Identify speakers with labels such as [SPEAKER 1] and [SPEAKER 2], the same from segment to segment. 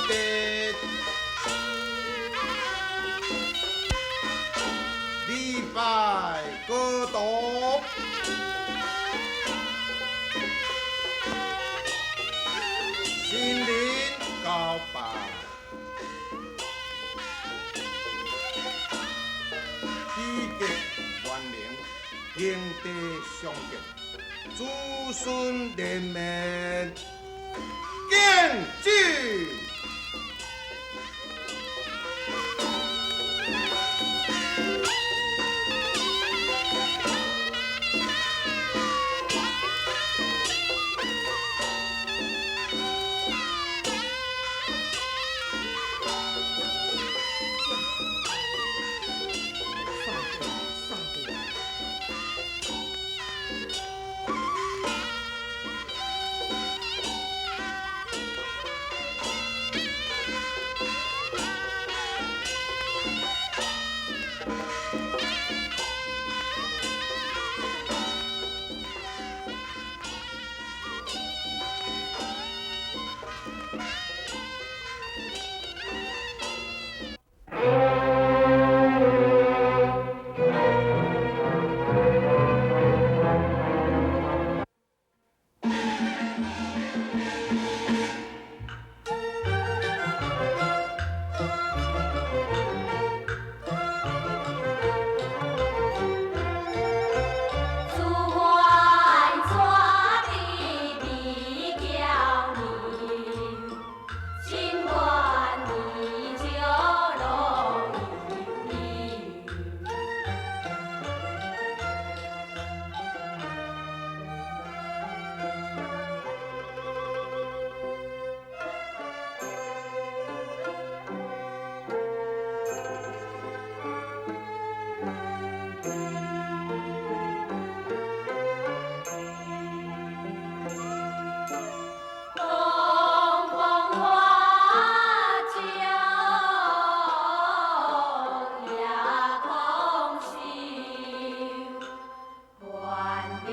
[SPEAKER 1] 地，礼拜歌道，心灵告白，喜结万灵，兄弟相见，子孙连绵，敬酒。
[SPEAKER 2] 三弟，
[SPEAKER 3] 自愿怎地美娇娘，情愿年少路悠悠。东风花照夜空秀，原谅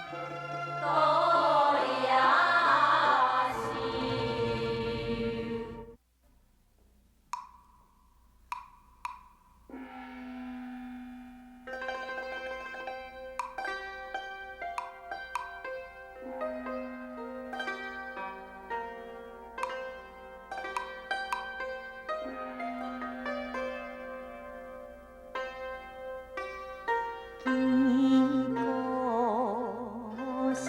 [SPEAKER 3] 父母多野心。经过声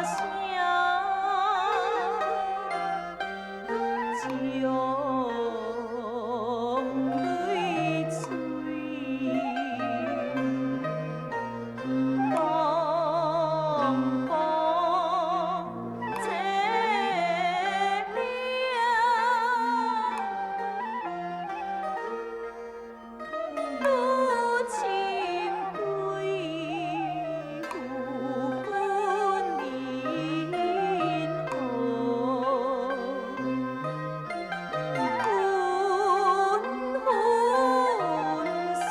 [SPEAKER 3] 声，将泪水，东风凄凉。愈深归付阮银河，纷纷随，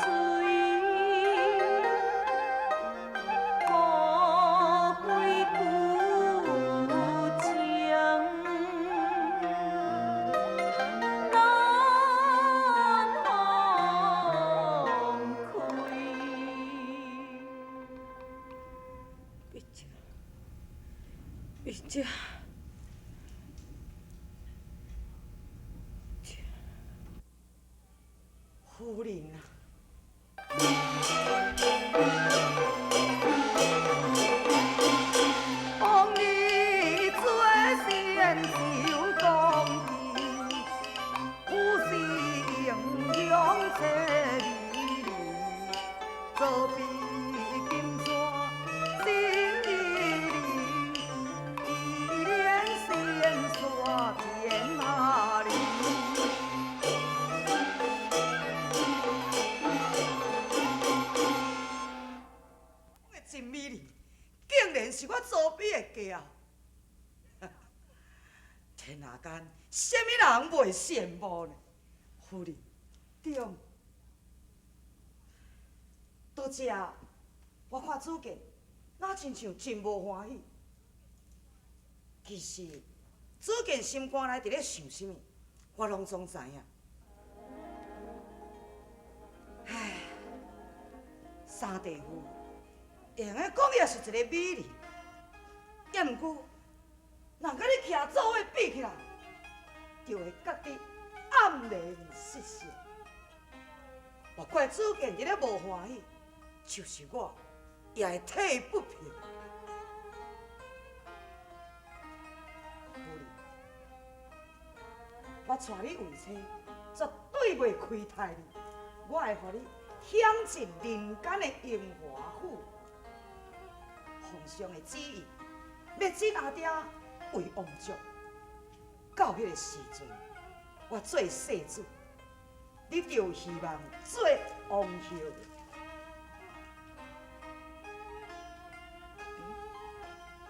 [SPEAKER 3] 孤飞旧情难放开。
[SPEAKER 2] 别食，别食，食。
[SPEAKER 4] 夫人啊，望你做仙手公义，富士英雄千里里，做比金纸心意里，依恋仙山天下里。真美丽，竟然是我祖辈的家后。天下間，啥物人袂羨慕呢？夫人，對。多謝，我看子健，哪親像真無歡喜。其實子健心肝內佇咧想啥物，我攏總知影。唉，三弟夫會用得講也是一个美人，也毋過，人佮你徛做伙比起來，就會覺得黯然失色。莫怪子健佇咧無歡喜，就是我也會替伊不平。夫人，我娶你為妻，絕對袂虧待你，我會予你享盡人間的榮華富貴。皇上的旨意，欲晉阿爹為王族。到彼个時陣，我做世子，你就有希望做王后。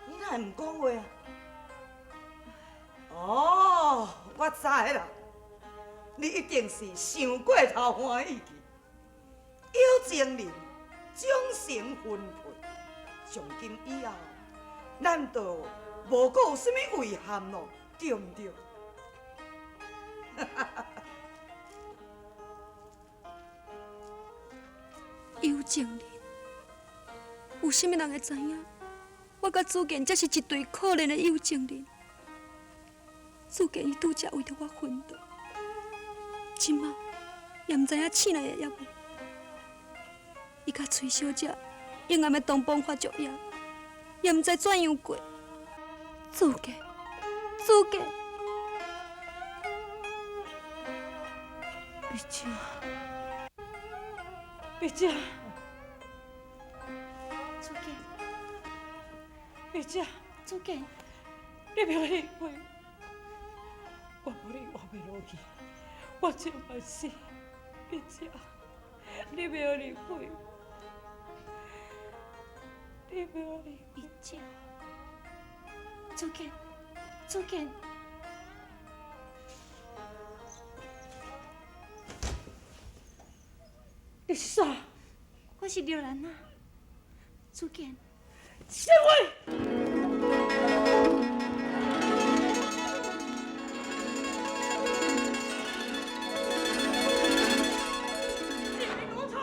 [SPEAKER 4] 你哪會毋講話啊？哦，我知啦，你一定是想過頭歡喜去。有情人終成分配，從今以後，咱就無閣有啥物遺憾咯，對毋對？
[SPEAKER 5] 有情人，有啥物人會知影？我佮子健才是一對可憐的有情人。子健伊拄才為著我昏倒，這馬也毋知影醒來會抑未。伊佮崔小姐永暗的同房發作業，也毋知怎樣過。子健，子健，
[SPEAKER 2] 碧姐，碧姐，
[SPEAKER 3] 子健，
[SPEAKER 2] 碧姐，
[SPEAKER 3] 子健，
[SPEAKER 2] 你袂離開，我無你活袂落去，我真會死。碧姐，你袂離開，你袂離
[SPEAKER 3] 碧姐，子健，子健，
[SPEAKER 2] 你是啥？
[SPEAKER 3] 我是劉蘭啊，子健。
[SPEAKER 2] 啥話？你給我吵！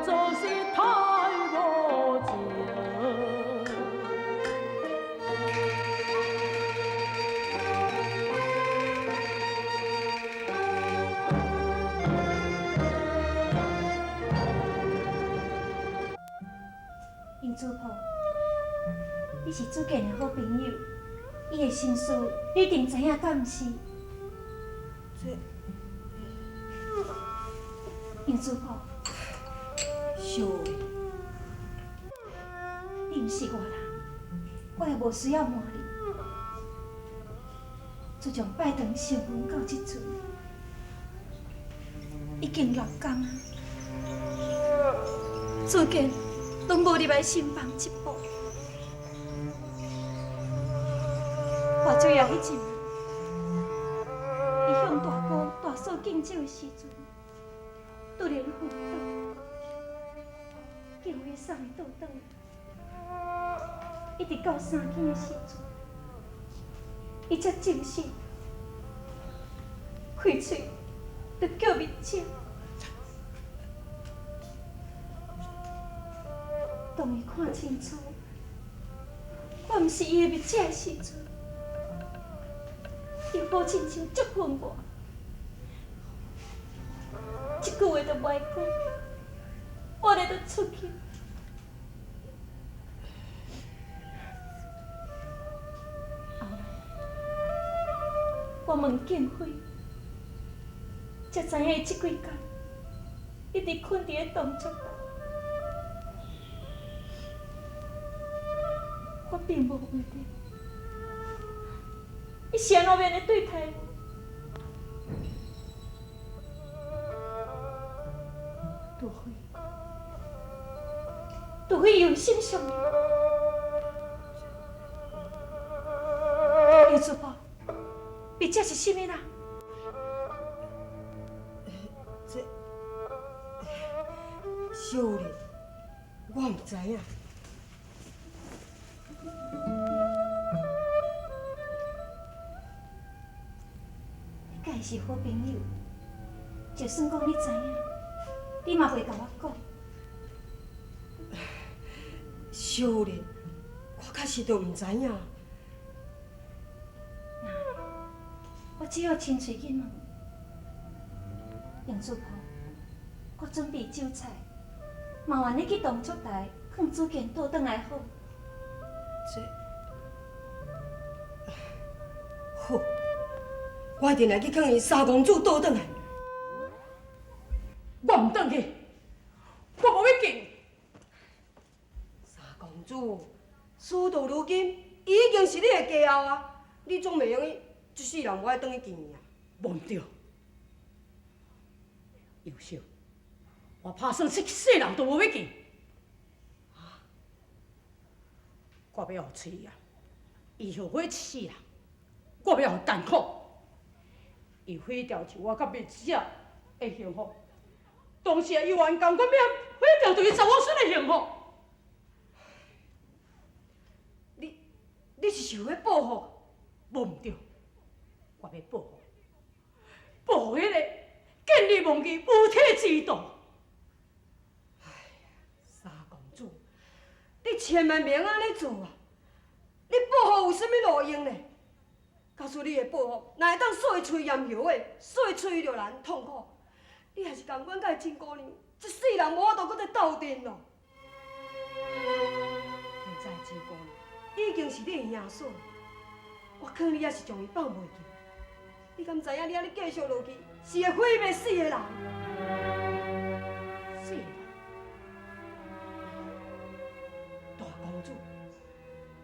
[SPEAKER 2] 做事太無情。
[SPEAKER 3] 英主婆，你是主建的好朋友，伊的心事你一定知影，敢毋是？
[SPEAKER 4] 这
[SPEAKER 3] 英主婆，
[SPEAKER 4] 小慧，
[SPEAKER 3] 你毋是外人，我也无需要瞒你。自从拜堂成婚到这阵，已经6工啊，主建拢无入来新房一步。话最后彼一暝，伊向大哥、大嫂敬酒的时阵，突然昏倒，叫伊送伊倒转来。一直到3更的时阵，伊才证实开喙就叫米姐。当伊看清楚我毋是伊的蜜姐的时阵，伊好亲像质问我，一句话都无爱讲，我咧就出去。后来我问建辉，才知影伊这几工一直困伫咧动作台。我并无问题，伊是按怎面来对待我？除非，除非伊有心相你。刘主婆，你这是啥物人？
[SPEAKER 4] 这小丽，我毋知影。
[SPEAKER 3] 你佮伊是好朋友，就算讲你知影，你嘛袂共我讲。
[SPEAKER 4] 小丽，我确实就毋知影。
[SPEAKER 3] 那我只好亲嘴去问杨主婆，我准备酒菜，麻烦你去动作台，劝主见倒转来好。
[SPEAKER 4] 这好，我一定来去劝伊三公主倒转来。
[SPEAKER 2] 我毋转去，我无欲见。
[SPEAKER 4] 三公主，事到如今，伊已经是你的家后啊，你总袂用伊一世人无爱转去见伊啊？
[SPEAKER 2] 无毋对，杨秀，我拍算这世人都无欲见。我欲予翠啊，伊后悔一世人，我欲予伊艰苦。伊毁掉就我佮蜜姐的幸福，同时伊还甘愿欲毁掉对伊查某孙的幸福。
[SPEAKER 4] 你是想欲报复？
[SPEAKER 2] 无毋对，我欲报复，报复彼个见利忘义、无体之徒。
[SPEAKER 4] 唉，三公主，你千万袂用按呢做啊！你报复有啥物路用呢？假使你会报复，若会当煞伊喙炎药的，煞伊崔玉兰痛苦，你还是甘愿佮伊亲姑娘，一世人无法度阁再斗阵咯。现在亲姑娘已经是你的兄嫂，我看你也是将伊放袂记。你敢知影你按呢继续落去，是会毁灭四个人？
[SPEAKER 2] 四个人，
[SPEAKER 4] 大公主、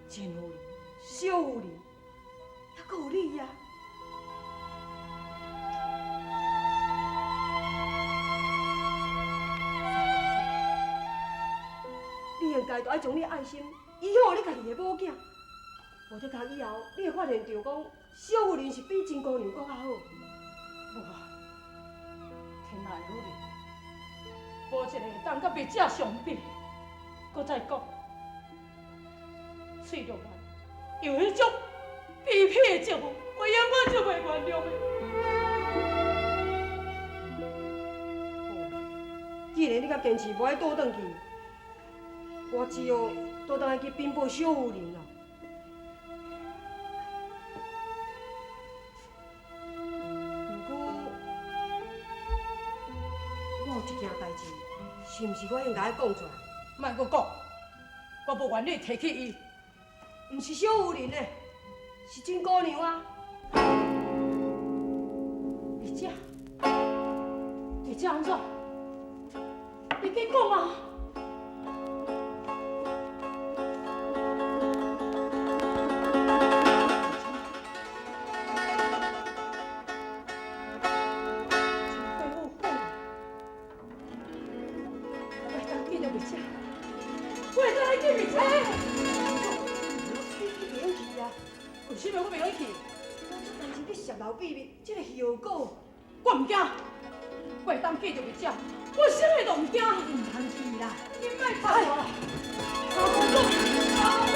[SPEAKER 4] 陈夫人、小夫人，犹阁有你啊！你应该著爱将你的爱心移予你家己的某囝，无得讲以后，你会发现著讲小夫人是比真姑娘阁较好。
[SPEAKER 2] 无啊，天下的女人，无一个会当佮蜜姐相比。阁再讲，翠玉兰有彼种卑鄙的情妇，我永远就袂原谅的。
[SPEAKER 4] 无，既
[SPEAKER 6] 既然你閣堅持無愛倒轉去，我只好倒轉來去稟報小夫人啦。毋過，我有一件代誌，是毋是我應該講出來？
[SPEAKER 2] 莫閣講，我無願你提起伊。
[SPEAKER 6] 毋是小夫人咧，是真姑娘啊！
[SPEAKER 2] 丽姐，丽姐按怎？你紧讲啊！我毋惊，我会当见著丽姐，我啥物都毋惊。
[SPEAKER 4] 毋通去啦！
[SPEAKER 2] 你莫插我啦！三公主，三公主。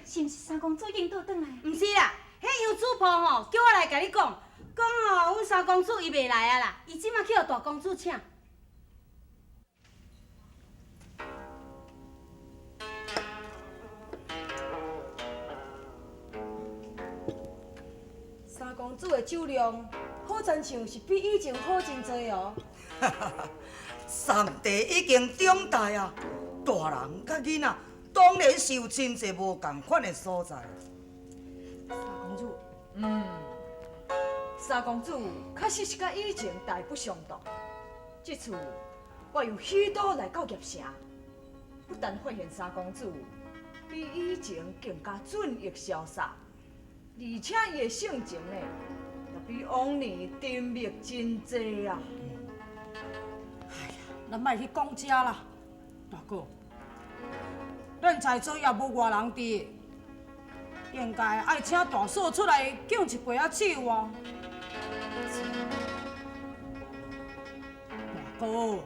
[SPEAKER 3] 是毋是三公主已经倒轉來？
[SPEAKER 7] 毋是啦，彼楊主婆吼叫我來共你講，講吼阮三公主伊袂來啊啦，伊這馬去予大公主請。
[SPEAKER 6] 三公主的酒量好，親像是比以前好真濟哦。
[SPEAKER 4] 三弟已經長大啊，大人佮囡仔。當然是有真濟無仝款的所在。
[SPEAKER 8] 三公主，三公主確實是佮以前大不相同。這次我由許都來到葉城，不但發現三公主比以前更加俊逸瀟灑，而且伊的性情呢，也比往年沉默真濟啊。
[SPEAKER 2] 哎呀，咱莫去講這啦，大哥。咱在座也無外人佇，應該愛請大嫂出來敬一杯仔酒啊！大哥，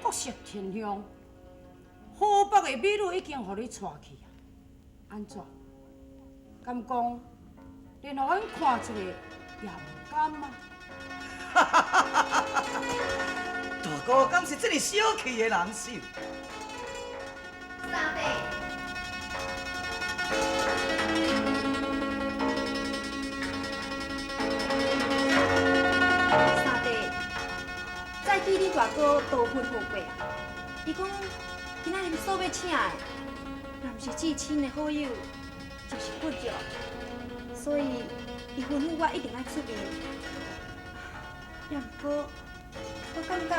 [SPEAKER 2] 國色天香，河北的美女已經予你娶去啊，按怎？敢講連予阮看一個也毋甘啊？
[SPEAKER 4] 大哥敢是這麼小氣的人是？
[SPEAKER 9] 三弟，
[SPEAKER 5] 三弟，早起你大哥都吩咐過啊，伊講今仔日所欲請的，若毋是至親的好友，就是骨肉，所以伊吩咐我一定愛出面。也毋過，我感覺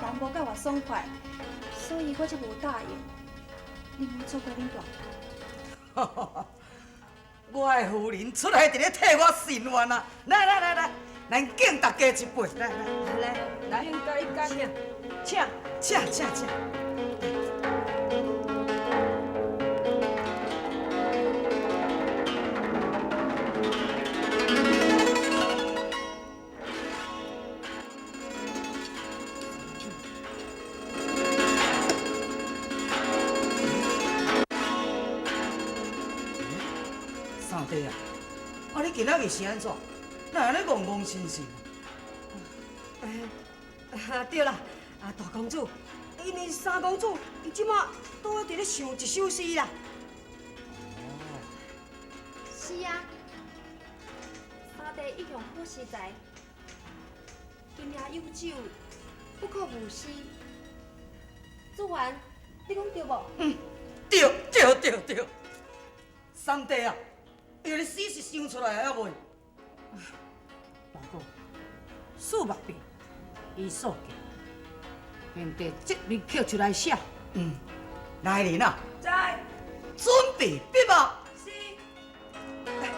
[SPEAKER 5] 人無夠我爽快，所以我才無答應。你莫錯怪恁大哥。
[SPEAKER 4] 我的夫人出來佇咧替我伸冤啊！來來來來，咱敬大家一杯，來來
[SPEAKER 8] 來，來，先共你乾，請
[SPEAKER 4] 請請請。三弟啊，啊你今仔日是按怎？哪會按呢戇戇神神？
[SPEAKER 6] 對啦，啊大公主，因為三公主伊這馬拄仔佇咧想一首詩啦。
[SPEAKER 4] 哦，
[SPEAKER 5] 是啊，三弟一向好詩才，今夜有酒，不可無詩。子桓，你講對無？
[SPEAKER 4] 嗯，對對對對。三弟啊，伊个詩是想出來的猶未？
[SPEAKER 2] 大哥，事莫變，伊所見，現在即日刻出來寫。
[SPEAKER 4] 嗯，來人啊，
[SPEAKER 8] 在，
[SPEAKER 4] 準備筆墨。
[SPEAKER 8] 是。
[SPEAKER 4] 來，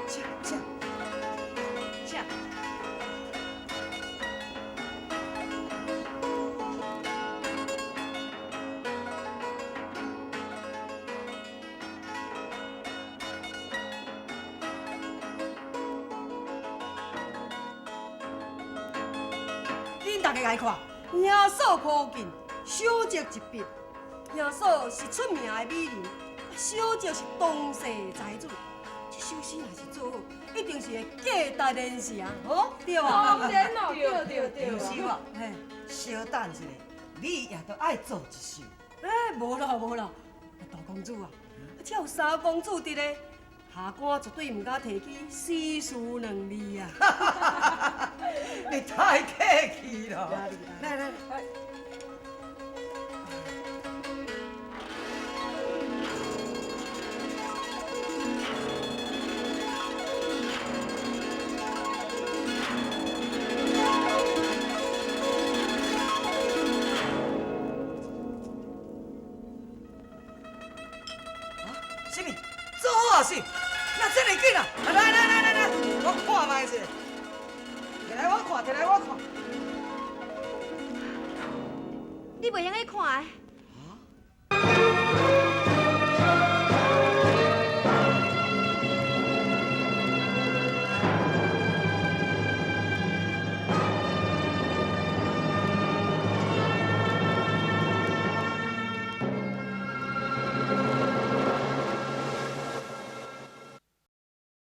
[SPEAKER 4] 請請
[SPEAKER 8] 請。
[SPEAKER 6] 大家來看，兄嫂抱緊，小姐一筆。兄嫂是出名的美人，小姐是當世才子。這首詩若是做好，一定是會價值連城，吼，對無？
[SPEAKER 8] 當然咯，對對對。
[SPEAKER 4] 楊師傅，
[SPEAKER 6] 嘿，
[SPEAKER 4] 稍等一下，你也著愛做一首。
[SPEAKER 6] 欸，無啦無啦，大公主啊，這有三公主佇咧，下官絕對毋敢提起詩詞兩字啊！
[SPEAKER 4] 你太客氣了。來來來。什麼？做好啊是？那這麼緊啊！來來來來來，我看覓者。摕來我看，摕來我看。
[SPEAKER 5] 你袂用去看的。